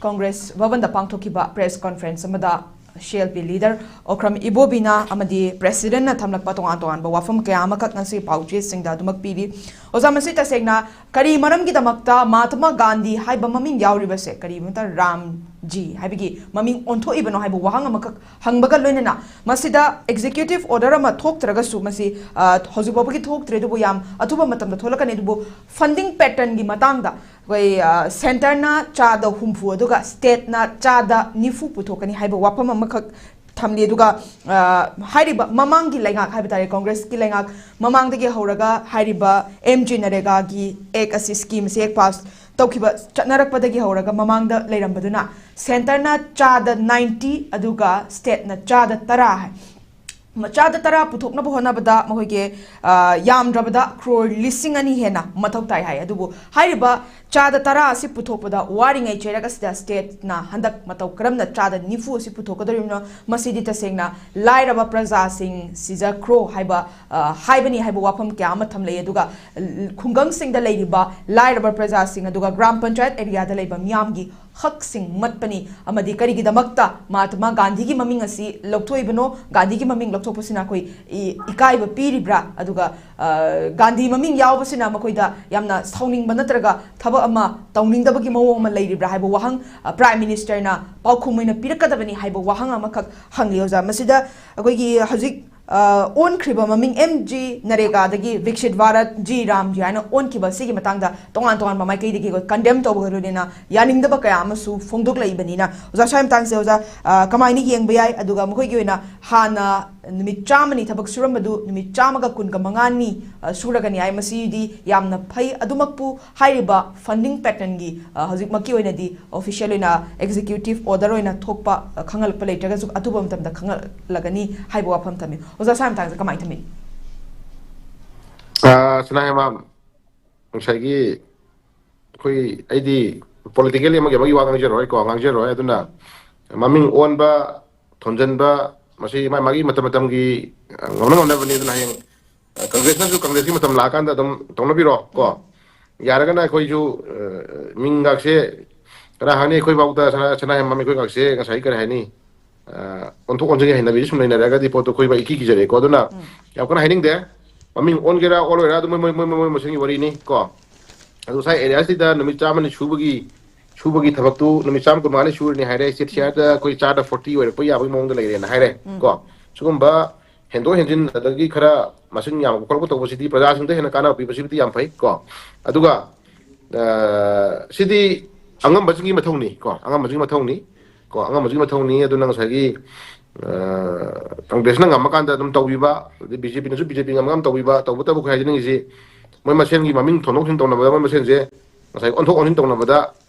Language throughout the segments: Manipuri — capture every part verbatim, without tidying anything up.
ꯀꯣꯡꯒ꯭ꯔꯦꯁ ꯚꯕꯟꯗ ꯄꯥꯡꯊꯣꯛꯈꯤꯕ ꯄ꯭ꯔꯦꯁ ꯀꯣꯟꯐꯔꯦꯟꯁ ꯑꯃꯗ C L P leader Okram ꯏꯕꯣꯕꯤꯅ ꯑꯃꯗꯤ ꯄ꯭ꯔꯦꯁꯤꯗꯦꯟꯠꯅ ꯊꯝꯂꯛꯄ ꯇꯣꯉꯥꯟ ꯇꯣꯉꯥꯟꯕ ꯋꯥꯐꯝ ꯀꯌꯥ ꯑꯃꯈꯛ ꯉꯁꯤ ꯄꯥꯎꯆꯦꯁꯤꯡꯗ ꯑꯗꯨꯃꯛ ꯄꯤꯔꯤ꯫ ꯑꯣꯖꯥ, ꯃꯁꯤ ꯇꯁꯦꯡꯅ ꯀꯔꯤ ꯃꯔꯝꯒꯤꯗꯃꯛꯇ ꯃꯍꯥꯇꯃꯥ ꯒꯥꯟꯙꯤ ꯍꯥꯏꯕ ꯃꯃꯤꯡ ꯌꯥꯎꯔꯤꯕꯁꯦ, ꯀꯔꯤꯒꯨꯝꯕ ꯔꯥꯝꯖꯤ ꯍꯥꯏꯕꯒꯤ ꯃꯃꯤꯡ ꯑꯣꯟꯊꯣꯛꯏꯕꯅꯣ ꯍꯥꯏꯕ ꯋꯥꯍꯪ ꯑꯃꯈꯛ ꯍꯪꯕꯒ ꯂꯣꯏꯅꯅ ꯃꯁꯤꯗ ꯑꯦꯛꯖꯤꯀ꯭ꯌꯨꯇꯤꯚ ꯑꯣꯔꯗꯔ ꯑꯃ ꯊꯣꯛꯇ꯭ꯔꯒꯁꯨ, ꯃꯁꯤ, ꯑ, ꯍꯧꯖꯤꯛ ꯐꯥꯎꯕꯒꯤ ꯊꯣꯛꯇ꯭ꯔꯦ, ꯑꯗꯨꯕꯨ ꯌꯥꯝ ꯑꯊꯨꯕ ꯃꯇꯝꯗ ꯊꯣꯛꯂꯛꯀꯅꯤ꯫ ꯑꯗꯨꯕꯨ ꯐꯟꯗꯤꯡ ꯄꯦꯇꯔꯟꯒꯤ ꯃꯇꯥꯡꯗ ꯑꯩꯈꯣꯏ, ꯑ, ꯁꯦꯟꯇꯔꯅ ꯆꯥꯗ ꯍꯨꯝꯐꯨ ꯑꯗꯨꯒ ꯁ꯭ꯇꯦꯠꯅ ꯆꯥꯗ ꯅꯤꯐꯨ ꯄꯨꯊꯣꯛꯀꯅꯤ ꯍꯥꯏꯕ ꯋꯥꯐꯝ ꯑꯃꯈꯛ ꯊꯝꯂꯤ꯫ ꯑꯗꯨꯒ, ꯑ, ꯍꯥꯏꯔꯤꯕ ꯃꯃꯥꯡꯒꯤ ꯂꯩꯉꯥꯛ ꯍꯥꯏꯕ ꯇꯥꯔꯦ, ꯀꯣꯡꯒ꯭ꯔꯦꯁꯀꯤ ꯂꯩꯉꯥꯛ ꯃꯃꯥꯡꯗꯒꯤ ꯍꯧꯔꯒ ꯍꯥꯏꯔꯤꯕ ꯑꯦꯝ ꯖꯤ ꯅꯔꯦꯒꯥꯒꯤ ꯑꯦꯛ ꯑꯁꯤ, ꯁ꯭ꯀꯤꯝ ꯑꯁꯤ ꯍꯦꯛ ꯄꯥꯁ ꯇꯧꯈꯤꯕ, ꯆꯠꯅꯔꯛꯄꯗꯒꯤ ꯍꯧꯔꯒ ꯃꯃꯥꯡꯗ ꯂꯩꯔꯝꯕꯗꯨꯅ ꯁꯦꯟꯇꯔꯅ ꯆꯥꯗ ꯅꯥꯏꯟꯇꯤ ꯑꯗꯨꯒ ꯁ꯭ꯇꯦꯠꯅ ꯆꯥꯗ ꯇꯔꯥ ꯍꯥꯏ꯫ ꯃ-, ꯆꯥꯗ ꯇꯔꯥ ꯄꯨꯊꯣꯛꯅꯕ ꯍꯣꯠꯅꯕꯗ ꯃꯈꯣꯏꯒꯤ, ꯑ, ꯌꯥꯝꯗ꯭ꯔꯕꯗ ꯀ꯭ꯔꯣꯔ ꯂꯤꯁꯤꯡ ꯑꯅꯤ ꯍꯦꯟꯅ ꯃꯊꯧ ꯇꯥꯏ ꯍꯥꯏ꯫ ꯑꯗꯨꯕꯨ ꯍꯥꯏꯔꯤꯕ ꯆꯥꯗ ꯇꯔꯥ ꯑꯁꯤ ꯄꯨꯊꯣꯛꯄꯗ ꯋꯥꯔꯤꯉꯩ ꯆꯩꯔꯛ ꯑꯁꯤꯗ ꯁ꯭ꯇꯦꯠꯅ ꯍꯟꯗꯛ ꯃꯇꯧ ꯀꯔꯝꯅ ꯆꯥꯗ ꯅꯤꯐꯨ ꯑꯁꯤ ꯄꯨꯊꯣꯛꯀꯗꯧꯔꯤꯕꯅꯣ? ꯃꯁꯤꯗꯤ ꯇꯁꯦꯡꯅ ꯂꯥꯏꯔꯕ ꯄ꯭ꯔꯖꯥꯁꯤꯡ ꯁꯤꯖꯈ꯭ꯔꯣ ꯍꯥꯏꯕ, ꯑ, ꯍꯥꯏꯕꯅꯤ ꯍꯥꯏꯕ ꯋꯥꯐꯝ ꯀꯌꯥ ꯑꯃ ꯊꯝꯂꯛꯏ꯫ ꯑꯗꯨꯒ, ꯈꯨꯡꯒꯪꯁꯤꯡꯗ ꯂꯩꯔꯤꯕ ꯂꯥꯏꯔꯕ ꯄ꯭ꯔꯖꯥꯁꯤꯡ ꯑꯗꯨꯒ ꯒ꯭ꯔꯥꯝ ꯄꯟꯆꯥꯌꯠ ꯑꯦꯔꯤꯌꯥꯗ ꯂꯩꯕ ꯃꯤꯌꯥꯝꯒꯤ ꯍꯛꯁꯤꯡ ꯃꯠꯄꯅꯤ ꯑꯃꯗꯤ ꯀꯔꯤꯒꯤꯗꯃꯛꯇ ꯃꯍꯥꯇꯃꯥ ꯒꯥꯟꯙꯤꯒꯤ ꯃꯃꯤꯡ ꯑꯁꯤ ꯂꯧꯊꯣꯛꯏꯕꯅꯣ? ꯒꯥꯟꯙꯤꯒꯤ ꯃꯃꯤꯡ ꯂꯧꯊꯣꯛꯄꯁꯤꯅ ꯑꯩꯈꯣꯏ ꯏ-, ꯏꯀꯥꯏꯕ ꯄꯤꯔꯤꯕ꯭ꯔꯥ? ꯑꯗꯨꯒ, ꯑ, ꯒꯥꯟꯙꯤ ꯃꯃꯤꯡ ꯌꯥꯎꯕꯁꯤꯅ ꯃꯈꯣꯏꯗ ꯌꯥꯝꯅ ꯁꯥꯎꯅꯤꯡꯕ ꯅꯠꯇ꯭ꯔꯒ ꯊꯕꯛ ꯑꯃ ꯇꯧꯅꯤꯡꯗꯕꯒꯤ ꯃꯑꯣꯡ ꯑꯃ ꯂꯩꯔꯤꯕ꯭ꯔꯥ ꯍꯥꯏꯕ ꯋꯥꯍꯪ, ꯑ, ꯄ꯭ꯔꯥꯏꯝ ꯃꯤꯅꯤꯁꯇꯔꯅ ꯄꯥꯎꯈꯨꯝ ꯑꯣꯏꯅ ꯄꯤꯔꯛꯀꯗꯕꯅꯤ ꯍꯥꯏꯕ ꯋꯥꯍꯪ ꯑꯃꯈꯛ ꯍꯪꯂꯤ, ꯑꯣꯖꯥ꯫ ꯃꯁꯤꯗ ꯑꯩꯈꯣꯏꯒꯤ ꯍꯧꯖꯤꯛ, ꯑ, ꯑꯣꯟꯈ꯭ꯔꯤꯕ ꯃꯃꯤꯡ ꯑꯦꯝ ꯖꯤ ꯅꯔꯦꯒꯥꯗꯒꯤ ꯚꯤꯛꯁꯤꯠ ꯚꯥꯔꯠ ꯖꯤ ꯔꯥꯝꯖꯤ ꯍꯥꯏꯅ ꯑꯣꯟꯈꯤꯕ ꯑꯁꯤꯒꯤ ꯃꯇꯥꯡꯗ ꯇꯣꯉꯥꯟ ꯇꯣꯉꯥꯟꯕ ꯃꯥꯏꯀꯩꯗꯒꯤ ꯑꯩꯈꯣꯏ ꯀꯟꯗꯦꯝ ꯇꯧꯕꯒ ꯂꯣꯏꯅꯅ ꯌꯥꯅꯤꯡꯗꯕ ꯀꯌꯥ ꯑꯃꯁꯨ ꯐꯣꯡꯗꯣꯛꯂꯛꯏꯕꯅꯤꯅ, ꯑꯣꯖꯥ, ꯁ꯭ꯋꯥꯏ ꯃꯇꯥꯡꯁꯦ, ꯑꯣꯖꯥ, ꯑ, ꯀꯃꯥꯏꯅ ꯌꯦꯡꯕ ꯌꯥꯏ? ꯑꯗꯨꯒ ꯃꯈꯣꯏꯒꯤ ꯑꯣꯏꯅ ꯍꯥꯟꯅ ꯅꯨꯃꯤꯠ ꯆꯥꯝꯃꯅꯤ ꯊꯕꯛ ꯁꯨꯔꯝꯕꯗꯨ ꯅꯨꯃꯤꯠ ꯆꯥꯝꯃꯒ ꯀꯨꯟꯒ ꯃꯉꯥꯅꯤ, ꯑ, ꯁꯨꯔꯒꯅꯤ ꯍꯥꯏ꯫ ꯃꯁꯤꯗꯤ ꯌꯥꯝꯅ ꯐꯩ꯫ ꯑꯗꯨꯃꯛꯄꯨ ꯍꯥꯏꯔꯤꯕ ꯐꯟꯗꯤꯡ ꯄꯦꯇꯔꯟꯒꯤ, ꯑ, ꯍꯧꯖꯤꯛꯃꯛꯀꯤ ꯑꯣꯏꯅꯗꯤ ꯑꯣꯐꯤꯁꯤꯌꯦꯜ ꯑꯣꯏꯅ ꯑꯦꯛꯖꯤꯀ꯭ꯌꯨꯇꯤꯚ ꯑꯣꯔꯗꯔ ꯑꯣꯏꯅ ꯊꯣꯛꯄ, ꯑ, ꯈꯪꯍꯜꯂꯛꯄ ꯂꯩꯇ꯭ꯔꯒꯁꯨ ꯑꯊꯨꯕ ꯃꯇꯝꯗ ꯈꯪꯍꯜꯂꯛꯂꯒꯅꯤ ꯍꯥꯏꯕ ꯋꯥꯐꯝ ꯊꯝꯃꯤ꯫ ꯑꯣꯖꯥ, ꯁ꯭ꯋꯥꯏ ꯃꯇꯥꯡꯁꯦ ꯀꯃꯥꯏꯅ ꯊꯝꯃꯤ? ꯑ, ꯁꯅꯥꯍꯦꯃꯥꯝ, ꯉꯁꯥꯏꯒꯤ ꯑꯩꯈꯣꯏ, ꯑꯩꯗꯤ ꯄꯣꯂꯤꯇꯤꯀꯦꯜꯂꯤ ꯑꯃꯒꯤ ꯑꯃꯒꯤ ꯋꯥ ꯉꯥꯡꯖꯔꯣꯏꯀꯣ, ꯉꯥꯡꯖꯔꯣꯏ꯫ ꯑꯗꯨꯅ ꯃꯃꯤꯡ ꯑꯣꯟꯕ, ꯊꯣꯟꯖꯟꯕ, ꯃꯁꯤ ꯃꯥ-, ꯃꯥꯒꯤ ꯃꯇꯝ ꯃꯇꯝꯒꯤ, ꯑ, ꯉꯝꯅ ꯉꯝꯅꯕꯅꯤ꯫ ꯑꯗꯨꯅ ꯍꯌꯦꯡ, ꯑ, ꯀꯪꯒ꯭ꯔꯦꯁꯅꯁꯨ ꯀꯪꯒ꯭ꯔꯦꯁꯀꯤ ꯃꯇꯝ ꯂꯥꯛꯑꯀꯥꯟꯗ ꯑꯗꯨꯝ ꯇꯧꯅꯕꯤꯔꯣ ꯀꯣ꯫ ꯌꯥꯔꯒꯅ ꯑꯩꯈꯣꯏꯁꯨ, ꯑ, ꯃꯤꯡꯒꯥꯛꯁꯦ ꯀꯅꯥ ꯍꯥꯏꯅꯤ, ꯑꯩꯈꯣꯏꯐꯥꯎꯗ ꯁꯅꯥ ꯁꯅꯥ ꯍꯦꯟꯕ ꯑꯩꯈꯣꯏ ꯉꯥꯛꯁꯦ ꯉꯁꯥꯏ ꯀꯔꯤ ꯍꯥꯏꯅꯤ, ꯑ, ꯑꯣꯟꯊꯣꯛ ꯑꯣꯟꯁꯤꯟꯒꯤ ꯍꯩꯅꯕꯤꯁꯦ ꯁꯨꯝ ꯂꯩꯅꯔꯒꯗꯤ ꯄꯣꯠꯇꯣ ꯑꯩꯈꯣꯏ ꯏꯀꯤ ꯀꯤꯖꯔꯦꯀꯣ꯫ ꯑꯗꯨꯅ ꯎꯝ꯫ ꯌꯥꯝ ꯀꯟꯅ ꯍꯥꯏꯅꯤꯡꯗꯦ꯫ ꯃꯃꯤꯡ ꯑꯣꯟꯒꯦꯔꯥ ꯑꯣꯜꯂꯣꯏꯔꯥ, ꯑꯗꯨ ꯃꯣꯏ ꯃꯣꯏ ꯃꯣꯏ ꯃꯣꯏ ꯃꯣꯏ ꯃꯁꯦꯟꯒꯤ ꯋꯥꯔꯤꯅꯤ ꯀꯣ꯫ ꯑꯗꯨ ꯉꯁꯥꯏ ꯑꯦꯔꯤꯌꯥꯁꯤꯗ ꯅꯨꯃꯤꯠ ꯆꯥꯝꯃꯅꯤ ꯁꯨꯕꯒꯤ ꯁꯨꯕꯒꯤ ꯊꯕꯛꯇꯨ ꯅꯨꯃꯤꯠ ꯆꯥꯝꯃ ꯀꯨꯟꯃꯉꯥꯅꯤ ꯁꯨꯔꯅꯤ ꯍꯥꯏꯔꯦ꯫ ꯁ꯭ꯇꯦꯠ ꯁꯤꯌꯥꯔꯗ ꯑꯩꯈꯣꯏ ꯆꯥꯗ ꯐꯣꯔꯇꯤ ꯑꯣꯏꯔꯛꯄ ꯌꯥꯕꯒꯤ ꯃꯑꯣꯡꯗ ꯂꯩꯔꯦꯅ ꯍꯥꯏꯔꯦ ꯎꯝ꯫ ꯀꯣ꯫ ꯁꯤꯒꯨꯝꯕ ꯍꯦꯟꯗꯣꯛ ꯍꯦꯟꯖꯤꯟ ꯑꯗꯒꯤ ꯈꯔ ꯃꯁꯤꯡ ꯌꯥꯝꯕ ꯈꯣꯠꯄ ꯇꯧꯕꯁꯤꯗꯤ ꯄ꯭ꯔꯖꯥꯁꯤꯡꯗ ꯍꯦꯟꯅ ꯀꯥꯟꯅꯕ ꯄꯤꯕꯁꯤꯕꯨꯗꯤ ꯌꯥꯝ ꯐꯩ ꯀꯣ꯫ ꯑꯗꯨꯒ, ꯑ, ꯁꯤꯗꯤ ꯑꯉꯝꯕꯁꯤꯡꯒꯤ ꯃꯊꯧꯅꯤ ꯀꯣ, ꯑꯉꯝꯕꯁꯤꯡꯒꯤ ꯃꯊꯧꯅꯤ ꯀꯣ, ꯑꯉꯝꯕꯁꯤꯡꯒꯤ ꯃꯊꯧꯅꯤ꯫ ꯑꯗꯨꯅ ꯉꯁꯥꯏꯒꯤ, ꯑ, ꯀꯪꯒ꯭ꯔꯦꯁꯅ ꯉꯝꯃꯀꯥꯟꯗ ꯑꯗꯨꯝ ꯇꯧꯕꯤꯕ, ꯑꯗꯩ ꯕꯤ ꯖꯦ ꯄꯤꯅꯁꯨ ꯕꯤ ꯖꯦ ꯄꯤ ꯉꯝꯃꯀꯥꯟꯗ ꯇꯧꯕꯤꯕ, ꯇꯧꯕꯇꯕꯨ ꯑꯩꯈꯣꯏ ꯍꯥꯏꯖꯅꯤꯡꯉꯤꯁꯤ ꯃꯣꯏ ꯃꯁꯦꯟꯒꯤ ꯃꯃꯤꯡ ꯊꯣꯟꯗꯣꯛ ꯊꯣꯟꯖꯤꯟ ꯇꯧꯅꯕꯗ, ꯃꯣꯏ ꯃꯁꯦꯟꯁꯦ ꯉꯁꯥꯏ ꯑꯣꯟꯊꯣꯛ ꯑꯣꯟꯁꯤꯟ ꯇꯧꯅꯕꯗ,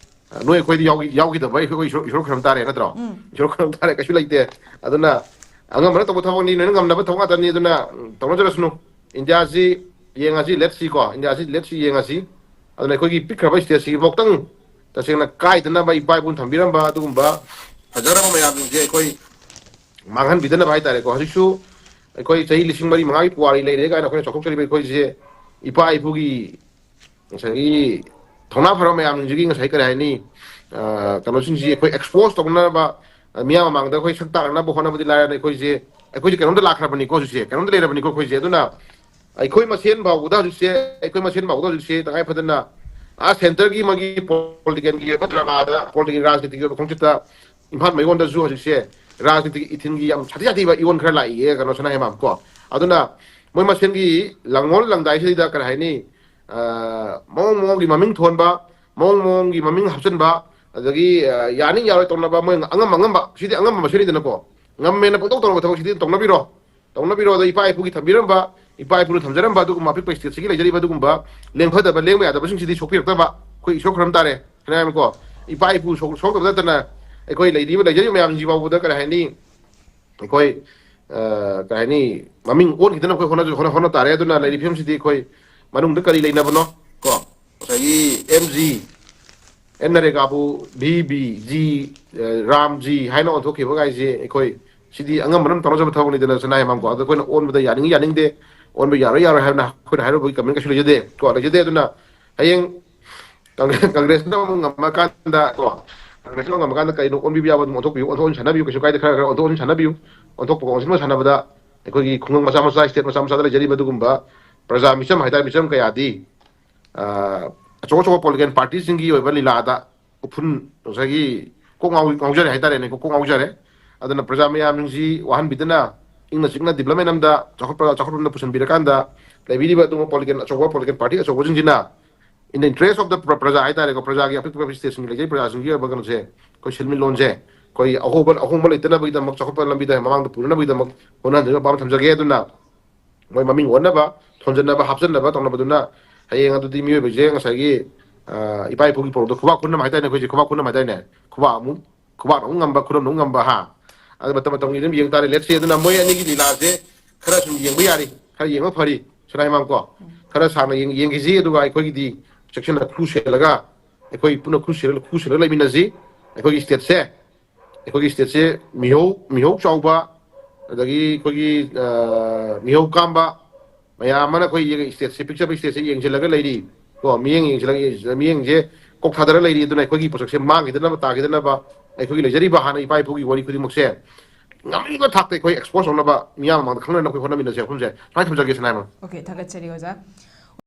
ꯑ, ꯅꯣꯏ ꯑꯩꯈꯣꯏꯗꯤ ꯌꯥꯎꯈꯤ-, ꯌꯥꯎꯈꯤꯗꯕ ꯑꯩꯈꯣꯏ ꯏꯁꯣꯔ, ꯏꯁꯣꯔ ꯈꯣꯏꯔꯝ ꯇꯥꯔꯦ ꯅꯠꯇ꯭ꯔꯣ? ꯎꯝ꯫ ꯏꯁꯣꯔ ꯈꯣꯏꯔꯝ ꯇꯥꯔꯦ, ꯀꯩꯁꯨ ꯂꯩꯇꯦ꯫ ꯑꯗꯨꯅ ꯑꯉꯝꯕꯅ ꯇꯧꯕ ꯊꯕꯛꯅꯤ, ꯂꯣꯏꯅ ꯉꯝꯅꯕ ꯊꯕꯛ ꯉꯥꯛꯇꯅꯤ꯫ ꯑꯗꯨꯅ, ꯎꯝ, ꯇꯧꯅꯖꯔꯁꯅꯨ꯫ ꯏꯟꯗꯤꯌꯥꯁꯤ ꯌꯦꯡꯉꯁꯤ, let's see ꯀꯣ, ꯏꯟꯗꯤꯌꯥꯁꯤ let's see ꯌꯦꯡꯉꯁꯤ꯫ ꯑꯗꯨꯅ ꯑꯩꯈꯣꯏꯒꯤ ꯄꯤꯛꯈ꯭ꯔꯕ ꯁ꯭ꯇꯦꯠꯁꯤꯐꯥꯎꯇꯪ ꯇꯁꯦꯡꯅ ꯀꯥꯏꯗꯅꯕ ꯏꯄꯥ ꯏꯄꯨꯅ ꯊꯝꯕꯤꯔꯝꯕ ꯑꯗꯨꯒꯨꯝꯕ ꯐꯖꯔꯕ ꯃꯌꯥꯝꯁꯤꯡꯁꯦ ꯑꯩꯈꯣꯏ ꯃꯥꯡꯍꯟꯕꯤꯗꯅꯕ ꯍꯥꯏꯇꯥꯔꯦꯀꯣ꯫ ꯍꯧꯖꯤꯛꯁꯨ ꯑꯩꯈꯣꯏ ꯆꯍꯤ ꯂꯤꯁꯤꯡ ꯃꯔꯤ ꯃꯉꯥꯒꯤ ꯄꯨꯋꯥꯔꯤ ꯂꯩꯔꯦ ꯀꯥꯏꯅ ꯑꯩꯈꯣꯏꯅ ꯆꯥꯎꯊꯣꯛꯆꯔꯤꯕ ꯑꯩꯈꯣꯏꯁꯦ ꯏꯄꯥ ꯏꯄꯨꯒꯤ ꯉꯁꯥꯏꯒꯤ ꯊꯧꯅꯥ ꯐꯔꯕ ꯃꯌꯥꯝꯁꯤꯡꯁꯤꯒꯤ ꯉꯁꯥꯏ ꯀꯔꯤ ꯍꯥꯏꯅꯤ, ꯑ, ꯀꯩꯅꯣꯁꯤꯡꯁꯤ ꯑꯩꯈꯣꯏ expose ꯇꯧꯅꯅꯕ, ꯑ, ꯃꯤꯌꯥꯝ ꯃꯃꯥꯡꯗ ꯑꯩꯈꯣꯏ ꯁꯛ ꯇꯥꯛꯅꯅꯕ ꯍꯣꯠꯅꯕꯗꯤ ꯂꯥꯏꯔꯗꯅ ꯑꯩꯈꯣꯏꯁꯦ, ꯑꯩꯈꯣꯏꯁꯦ ꯀꯩꯅꯣꯝꯗ ꯂꯥꯛꯈ꯭ꯔꯕꯅꯤꯀꯣ ꯍꯧꯖꯤꯛꯁꯦ, ꯀꯩꯅꯣꯝꯗ ꯂꯩꯔꯕꯅꯤꯀꯣ ꯑꯩꯈꯣꯏꯁꯦ꯫ ꯑꯗꯨꯅ ꯑꯩꯈꯣꯏ ꯃꯁꯦꯟ ꯐꯥꯎꯕꯗ ꯍꯧꯖꯤꯛꯁꯦ, ꯑꯩꯈꯣꯏ ꯃꯁꯦꯟ ꯐꯥꯎꯕꯗ ꯍꯧꯖꯤꯛꯁꯦ ꯇꯉꯥꯏ ꯐꯗꯅ, ꯑꯥ, centreꯒꯤ ꯃꯥꯒꯤ political ꯑꯣꯏꯕ dramaꯗ, political ꯔꯥꯖꯅꯤꯇꯤꯒꯤ ꯑꯣꯏꯕ ꯈꯣꯡꯆꯠꯇ ꯏꯝꯐꯥꯜ ꯃꯌꯣꯟꯗꯁꯨ ꯍꯧꯖꯤꯛꯁꯦ ꯔꯥꯖꯅꯤꯇꯤꯒꯤ ꯏꯊꯤꯟꯒꯤ ꯌꯥꯝ ꯁꯥꯊꯤ ꯁꯥꯊꯤꯕ ꯏꯌꯣꯟ ꯈꯔ ꯂꯥꯛꯏꯌꯦ, ꯀꯩꯅꯣ, ꯁꯅꯥ ꯍꯦꯃꯥꯝ ꯀꯣ꯫ ꯑꯗꯨꯅ ꯃꯣꯏ ꯃꯁꯦꯟꯒꯤ ꯂꯥꯡꯑꯣꯜ ꯂꯥꯡꯗꯥꯏꯁꯤꯗꯩꯗ ꯀꯔꯤ ꯍꯥꯏꯅꯤ, ꯑ, ꯃꯑꯣꯡ ꯃꯑꯣꯡꯒꯤ ꯃꯃꯤꯡ ꯊꯣꯟꯕ, ꯃꯑꯣꯡ ꯃꯑꯣꯡꯒꯤ ꯃꯃꯤꯡ ꯍꯥꯞꯆꯤꯟꯕ, ꯑꯗꯒꯤ, ꯑ, ꯌꯥꯅꯤꯡ ꯌꯥꯔꯣꯏ ꯇꯧꯅꯕ, ꯃꯣꯏ ꯑꯉꯝ ꯑꯉꯝꯕ, ꯁꯤꯗꯤ ꯑꯉꯝꯕ ꯃꯁꯦꯟꯅꯤꯗꯅꯀꯣ, ꯉꯝꯃꯦꯅ ꯄꯪꯇꯧ ꯇꯧꯔꯕ ꯊꯕꯛꯁꯤꯗꯤ ꯇꯧꯅꯕꯤꯔꯣ, ꯇꯧꯅꯕꯤꯔꯣ꯫ ꯑꯗꯣ ꯏꯄꯥ ꯏꯄꯨꯒꯤ ꯊꯝꯕꯤꯔꯝꯕ, ꯏꯄꯥ ꯏꯄꯨꯅ ꯊꯝꯖꯔꯝꯕ ꯑꯗꯨꯒꯨꯝꯕ ꯑꯄꯤꯛꯄ ꯁ꯭ꯇꯦꯠꯁꯤꯒꯤ ꯂꯩꯖꯔꯤꯕ ꯑꯗꯨꯒꯨꯝꯕ ꯂꯦꯡꯐꯗꯕ, ꯂꯦꯡꯕ ꯌꯥꯗꯕꯁꯤꯡꯁꯤꯗꯤ ꯁꯣꯛꯄꯤꯔꯛꯇꯕ, ꯑꯩꯈꯣꯏ ꯏꯁꯣꯔ ꯈꯨꯔꯝ ꯇꯥꯔꯦ꯫ ꯍꯥꯏꯅꯀꯣ, ꯏꯄꯥ ꯏꯄꯨ ꯁꯣꯛ-, ꯁꯣꯛꯇꯕ ꯅꯠꯇꯅ ꯑꯩꯈꯣꯏ ꯂꯩꯔꯤꯕ, ꯂꯩꯖꯔꯤꯕ ꯃꯌꯥꯝꯁꯤ ꯐꯥꯎꯕꯗ ꯀꯔꯤ ꯍꯥꯏꯅꯤ, ꯑꯩꯈꯣꯏ, ꯑ, ꯀꯔꯤ ꯍꯥꯏꯅꯤ, ꯃꯃꯤꯡ ꯑꯣꯟꯈꯤꯗꯅ ꯑꯩꯈꯣꯏ ꯍꯣꯠꯅꯖ-, ꯍꯣꯠꯅ-, ꯍꯣꯠꯅ ꯇꯥꯔꯦ꯫ ꯑꯗꯨꯅ ꯂꯩꯔꯤꯕ ꯐꯤꯕꯝꯁꯤꯗꯤ ꯑꯩꯈꯣꯏ ꯃꯅꯨꯡꯗ ꯀꯔꯤ ꯂꯩꯅꯕꯅꯣ? ꯀꯣ, ꯉꯁꯥꯏꯒꯤ ꯑꯦꯝ ꯖꯤ, ꯑꯦꯟ ꯅꯔꯦꯒꯥꯕꯨ ꯚꯤ ꯕꯤ ꯖꯤ, ꯑ, ꯔꯥꯝ ꯖꯤ ꯍꯥꯏꯅ ꯑꯣꯟꯊꯣꯛꯈꯤꯕ ꯀꯥꯏꯁꯦ ꯑꯩꯈꯣꯏ ꯁꯤꯗꯤ ꯑꯉꯝꯕꯅ ꯑꯗꯨꯝ ꯇꯧꯅꯖꯕ ꯊꯕꯛꯅꯤꯗꯅ, ꯁꯅꯥ ꯍꯦꯃꯥꯝꯀꯣ꯫ ꯑꯗꯣ ꯑꯩꯈꯣꯏꯅ ꯑꯣꯟꯕꯗ ꯌꯥꯅꯤꯡꯉꯤ ꯌꯥꯅꯤꯡꯗꯦ, ꯑꯣꯟꯕ ꯌꯥꯔꯣꯏ ꯌꯥꯔꯣꯏ ꯍꯥꯏꯕꯅ ꯑꯩꯈꯣꯏꯅ ꯍꯥꯏꯔꯨꯕꯒꯤ comment ꯀꯩꯁꯨ ꯂꯩꯖꯗꯦ ꯀꯣ, ꯂꯩꯖꯗꯦ꯫ ꯑꯗꯨꯅ ꯍꯌꯦꯡ ꯀꯪꯒ꯭ꯔꯦꯁꯅ ꯑꯃꯨꯛ ꯉꯝꯃꯀꯥꯟꯗ ꯀꯣ, ꯀꯪꯒ꯭ꯔꯦꯁꯅ ꯑꯃꯨꯛ ꯉꯝꯃꯀꯥꯟꯗ ꯀꯩꯅꯣ ꯑꯣꯟꯕꯤꯕ ꯌꯥꯕ ꯑꯗꯨꯝ ꯑꯣꯟꯊꯣꯛꯄꯤꯌꯨ, ꯑꯣꯟꯊꯣꯛ ꯑꯣꯟꯁꯤꯟ ꯁꯥꯟꯅꯕꯤꯌꯨ, ꯀꯩꯁꯨ ꯀꯥꯏꯗꯦ꯫ ꯈꯔ ꯈꯔ ꯑꯣꯟꯊꯣꯛ ꯑꯣꯟꯁꯤꯟ ꯁꯥꯟꯅꯕꯤꯌꯨ꯫ ꯑꯣꯟꯊꯣꯛꯄꯒ ꯑꯣꯟꯁꯤꯟꯕ ꯁꯥꯟꯅꯕꯗ ꯑꯩꯈꯣꯏꯒꯤ ꯈꯨꯡꯒꯪ ꯃꯆꯥ ꯃꯆꯥ, ꯁ꯭ꯇꯦꯠ ꯃꯆꯥ ꯃꯆꯥꯗ ꯂꯩꯖꯔꯤꯕ ꯑꯗꯨꯒꯨꯝꯕ ꯄ꯭ꯔꯖꯥ ꯃꯤꯆꯝ ꯍꯥꯏꯇꯥꯔꯦ, ꯃꯤꯆꯝ ꯀꯌꯥꯗꯤ ꯑ, ꯑꯆꯧ ꯑꯆꯧꯕ ꯄꯣꯂꯤꯇꯤꯀꯦꯜ ꯄꯥꯔꯇꯤꯁꯤꯡꯒꯤ ꯑꯣꯏꯕ ꯂꯤꯂꯥꯗ ꯎꯐꯨꯟ ꯉꯁꯥꯏꯒꯤ ꯀꯣꯛ ꯉꯥꯎ-, ꯉꯥꯎꯖꯔꯦ ꯍꯥꯏꯇꯥꯔꯦꯅꯦ, ꯀꯣꯛ ꯉꯥꯎꯖꯔꯦ꯫ ꯑꯗꯨꯅ ꯄ꯭ꯔꯖꯥ ꯃꯌꯥꯝꯁꯤꯡꯁꯤ ꯋꯥꯍꯟꯕꯤꯗꯅ ꯏꯪꯅ ꯆꯤꯛꯅ ꯗꯤꯕ꯭ꯂꯞꯃꯦꯟ ꯑꯃꯗ ꯆꯥꯎꯈꯠꯄ, ꯆꯥꯎꯈꯠꯂꯣꯝꯗ ꯄꯨꯁꯤꯟꯕꯤꯔꯀꯥꯟꯗ ꯂꯩꯕꯤꯔꯤꯕ ꯑꯗꯨꯒꯨꯝꯕ ꯄꯣꯂꯤꯇꯤꯀꯦꯜ ꯑꯆꯧꯕ, ꯄꯣꯂꯤꯇꯤꯀꯦꯜ ꯄꯥꯔꯇꯤ ꯑꯆꯧꯕꯁꯤꯡꯁꯤꯅ in the interest of the ꯄ꯭ꯔ-, ꯄ꯭ꯔꯖꯥ ꯍꯥꯏꯇꯥꯔꯦꯀꯣ, ꯄ꯭ꯔꯖꯥꯒꯤ ꯑꯄꯤꯛꯄ ꯁ꯭ꯇꯦꯠꯁꯤꯡꯒꯤ ꯂꯩꯖꯔꯤꯕ ꯄ꯭ꯔꯖꯥꯁꯤꯡꯒꯤ ꯑꯣꯏꯕ ꯀꯩꯅꯣꯁꯦ, ꯑꯩꯈꯣꯏ ꯁꯦꯟꯃꯤꯠꯂꯣꯟꯁꯦ ꯑꯩꯈꯣꯏ ꯑꯍꯣꯕ-, ꯑꯍꯣꯡꯕ ꯂꯩꯇꯅꯕꯒꯤꯗꯃꯛ, ꯆꯥꯎꯈꯠꯄ ꯂꯝꯕꯤꯗ ꯃꯃꯥꯡꯗ ꯄꯨꯅꯅꯕꯒꯤꯗꯃꯛ ꯍꯣꯠꯅꯍꯟꯖꯅꯕ ꯄꯥꯝ ꯊꯝꯖꯒꯦ꯫ ꯑꯗꯨꯅ ꯃꯣꯏ ꯃꯃꯤꯡ ꯑꯣꯟꯅꯕ, ꯊꯣꯟꯖꯟꯅꯕ, ꯍꯥꯞꯆꯟꯅꯕ ꯇꯧꯅꯕꯗꯨꯅ ꯍꯌꯦꯡ ꯑꯗꯨꯗꯤ ꯃꯤꯑꯣꯏꯕꯁꯦ ꯉꯁꯥꯏꯒꯤ, ꯑ, ꯏꯄꯥ ꯏꯄꯨꯒꯤ ꯄꯣꯔꯣꯝꯗꯣ ꯈꯨꯕꯥꯛ ꯈꯨꯅꯝ ꯍꯥꯏꯇꯥꯔꯦꯅꯦ, ꯑꯩꯈꯣꯏꯁꯦ ꯈꯨꯕꯥꯛ ꯈꯨꯅꯝ ꯍꯥꯏꯇꯥꯔꯦꯅꯦ, ꯈꯨꯕꯥꯛ ꯑꯃꯨꯛ, ꯈꯨꯕꯥꯛꯅ ꯑꯃꯨꯛ ꯉꯝꯕ, ꯈꯨꯅꯝꯅ ꯑꯃꯨꯛ ꯉꯝꯕ, ꯍꯥ? ꯑꯗꯨ ꯃꯇꯝ ꯃꯇꯝꯒꯤ ꯑꯗꯨꯝ ꯌꯦꯡ ꯇꯥꯔꯦ꯫ Let's see, ꯑꯗꯨꯅ ꯃꯣꯏ ꯑꯅꯤꯒꯤ ꯂꯤꯂꯥꯁꯦ ꯈꯔ ꯁꯨꯝ ꯌꯦꯡꯕ ꯌꯥꯔꯤ, ꯈꯔ ꯌꯦꯡꯕ ꯐꯔꯤ, ꯁꯅꯥ ꯍꯤꯃꯥꯡ ꯀꯣ, ꯈꯔ ꯁꯥꯡꯅ ꯌꯦꯡ-, ꯌꯦꯡꯈꯤꯁꯤ꯫ ꯑꯗꯨꯒ ꯑꯩꯈꯣꯏꯒꯤꯗꯤ ꯆꯦꯛꯁꯤꯟꯅ ꯈꯨ ꯁꯦꯜꯂꯒ, ꯑꯩꯈꯣꯏ ꯄꯨꯟꯅ ꯈꯨ ꯁꯦꯜꯂ-, ꯈꯨ ꯁꯦꯜꯂꯒ ꯂꯩꯃꯤꯟꯅꯁꯤ꯫ ꯑꯩꯈꯣꯏꯒꯤ ꯁ꯭ꯇꯦꯠꯁꯦ, ꯑꯩꯈꯣꯏꯒꯤ ꯁ꯭ꯇꯦꯠꯁꯦ ꯃꯤꯍꯧ, ꯃꯤꯍꯧ ꯆꯥꯎꯕ, ꯑꯗꯒꯤ ꯑꯩꯈꯣꯏꯒꯤ, ꯑ, ꯃꯤꯍꯧ ꯀꯥꯝꯕ ꯃꯌꯥꯝ ꯑꯃꯅ ꯑꯩꯈꯣꯏ ꯁ꯭ꯇꯦꯠꯁꯦ, ꯄꯤꯛꯆꯕ ꯁ꯭ꯇꯦꯠꯁꯦ ꯌꯦꯡꯁꯤꯜꯂꯒ ꯂꯩꯔꯤ ꯀꯣ, ꯃꯤꯠꯌꯦꯡ ꯌꯦꯡꯁꯤꯜꯂꯒ, ꯃꯤꯠꯌꯦꯡꯁꯦ ꯀꯣꯛ ꯊꯥꯗꯔ ꯂꯩꯔꯤ꯫ ꯑꯗꯨꯅ ꯑꯩꯈꯣꯏꯒꯤ ꯄꯣꯠꯁꯛꯁꯦ ꯃꯥꯡꯈꯤꯗꯅꯕ, ꯇꯥꯈꯤꯗꯅꯕ, ꯑꯩꯈꯣꯏꯒꯤ ꯂꯩꯖꯔꯤꯕ ꯍꯥꯟꯅ ꯏꯄꯥ ꯏꯄꯨꯒꯤ ꯋꯥꯔꯤ ꯈꯨꯗꯤꯡꯃꯛꯁꯦ ꯉꯝꯂꯤꯕ ꯊꯥꯛꯇ ꯑꯩꯈꯣꯏ ꯑꯦꯛꯁꯄꯣꯖ ꯇꯧꯅꯕ, ꯃꯤꯌꯥꯝ ꯃꯃꯥꯡꯗ ꯈꯪꯅꯅꯕ ꯑꯩꯈꯣꯏ ꯍꯣꯠꯅꯃꯤꯟꯅꯁꯦ꯫ ꯋꯥꯐꯝꯁꯦ ꯁꯨꯃꯥꯏꯅ ꯊꯝꯖꯒꯦ, ꯁꯅꯥꯏꯃ꯫ ꯑꯣꯀꯦ, ꯊꯥꯒꯠꯆꯔꯤ ꯑꯣꯖꯥ꯫